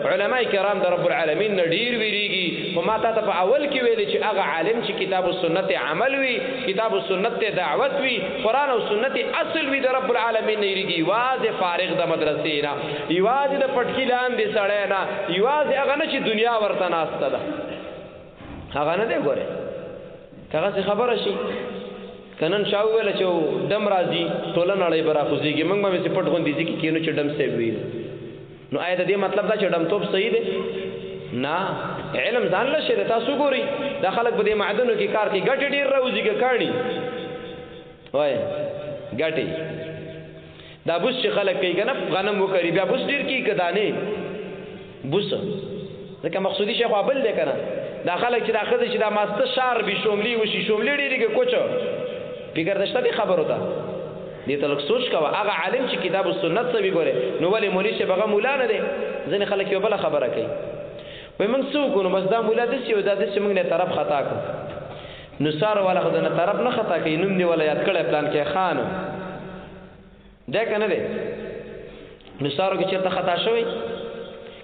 علماء کرام د رب العالمین نه ډیر ویریږي. خو ما تا ته په اول کې ویلې چې هغه عالم چې کتاب او سنت عمل وي، کتاب او سنت ته دعوت وي، قرآن او سنت اصل وي، د رب العالمین نه یریږي. یوازې فارغ د مدرسې نه، یوازې د پټکی لاندې سړی نه، یوازې هغه نه چې دنیا ورته ناسته ده، هغه نه دی. ګوره هغه څه خبره شي کنن شاو ویل چې ډم راځي ټوله نړۍ به راخوځېږي، موږ به مې پټ غوندې ځي کې کینو چې ډم صاحب ویل. نو آیا د دې مطلب دا چې ډم توب صحیح دی؟ نه، علم ځان له شي. تاسو ګورئ دا خلک په دې معدنو کې کار کوي، ګټې ډېر راوځي که کاڼي؟ وای ګټې. دا بوس چې خلک کوي که نه، غنم وکري بیا بوس ډېر کوي که دانې بوس؟ ځکه مقصودي شی خو بل دی که نه. دا خلک چې دا ښځې چې دا ماسته شار بي شوملي وشي، شوملي ډېري که کوچ؟ فکر دشته دې خبرو ته، دې ته لږ سوچ کوه. هغه عالم چې کتاب او سنت څه وي ګوره، نو ولې مولوي صاحب هغه مولا نه دی؟ ځینې خلک یو بله خبره کوي، وایي موږ څه وکړو، نو بس دا مولا داسې او دا داسې، موږ نه طرف خطا کړو. نو سار والا خو نه طرف نه خطا کوي، نوم دی ولا یاد کړی پلان کې خان دی که نه دی؟ نو سارو کې چېرته خطا شوی؟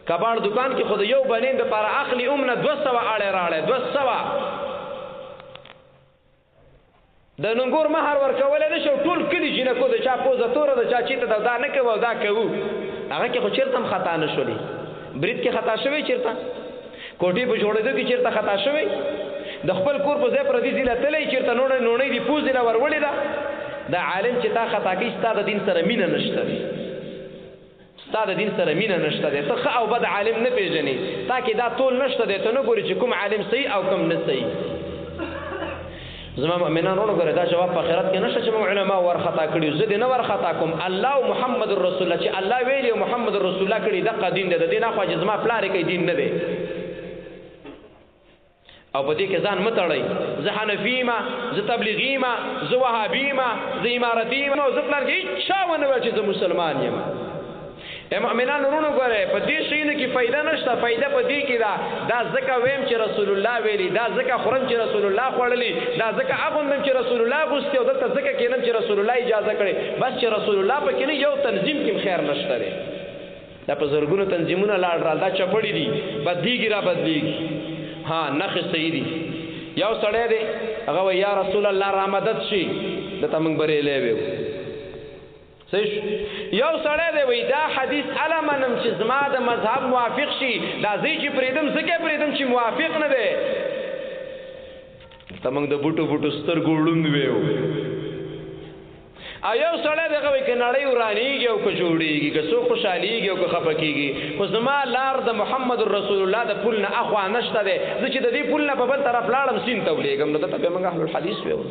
کباړ دکان کې خو د یو بنین دپاره اخلي هم نه 200 اړی راړی، 200 د ننګور مهر ورکولی نه شو. ټول کلي جینکو د چا پوزه توره، د چا چیته ده، دا نه کوو او دا کوو. هغه کې خو چېرته هم خطا نه شولې. برید کې خطا شوی چېرته؟ کوټې په جوړېدو کې چېرته خطا شوی؟ د خپل کور په ځای پردي ځي له تللی چېرته نوڼه نوڼۍ دې پوزې له وروړې ده؟ دا عالم چې تا خطا کوي، ستا د دین سره مینه نشته دی، ستا د دین سره مینه نشته دی. ته ښه او بد عالم نه پېژنې، تا کې دا تول نشته دی، ته نه ګورې چې کوم عالم صحیح او کوم نه صحیح. زما مؤمنان ورونو ګوره، دا جواب په آخرت کې نشته چې موږ علما ور خطا کړي. زه دې نه ور خطا کوم، الله او محمد رسول الله چې الله ویلي او محمد رسول الله کړي، دقه دین دی. د دې نه خوا چې زما پلار یې کوي دین نه دی. او په دې کې ځان مه تړئ، زه حنفي ما، زه تبلیغي ما، زه وهابي ما، زه امارتي ما، او زه پلان کې هیچا ونه ویل چې زه مسلمان یم. اے مؤمنان ورونو ګوره، په دې شیونو کې فایده نشته. فایده په دې کې ده، دا ځکه ویم چې رسول الله ویلي، دا ځکه خورم چې رسول الله خوړلي، دا ځکه اغوندم چې رسول الله اغوستي، او دلته ځکه کښېنم چې رسول الله اجازه کړې. بس چې رسول الله پکې نه، یو تنظیم کې خیر نشته دی. دا په زرګونو تنظیمونه لاړ رال، دا چپړې دي، بدلیږي را بدلیږي. ها نښې صحیح دي. یو سړی دی، هغه وایي یا رسول الله را مدد شي، دته موږ بریلی ویو. صحیح. یو سړی دی وایي دا حدیث اله منم چې زما د مذهب موافق شي، دا زه چې پرېږدم ځکه پرېږدم چې موافق نه دی. دلته موږ د بوټو بوټو سترګو ړوند ویو. او یو سړی دی، هغه وایي که نړۍ ورانیږي او که جوړیږي، که څوک خوشحالیږي او که خفه کیږي، خو زما لار د محمد رسول الله د پل نه اخوا نشته دی. زه چې د دې پل نه په بل طرف لاړم سیند ته ولېږم. نو دلته بیا موږ اهل الحدیث ویو.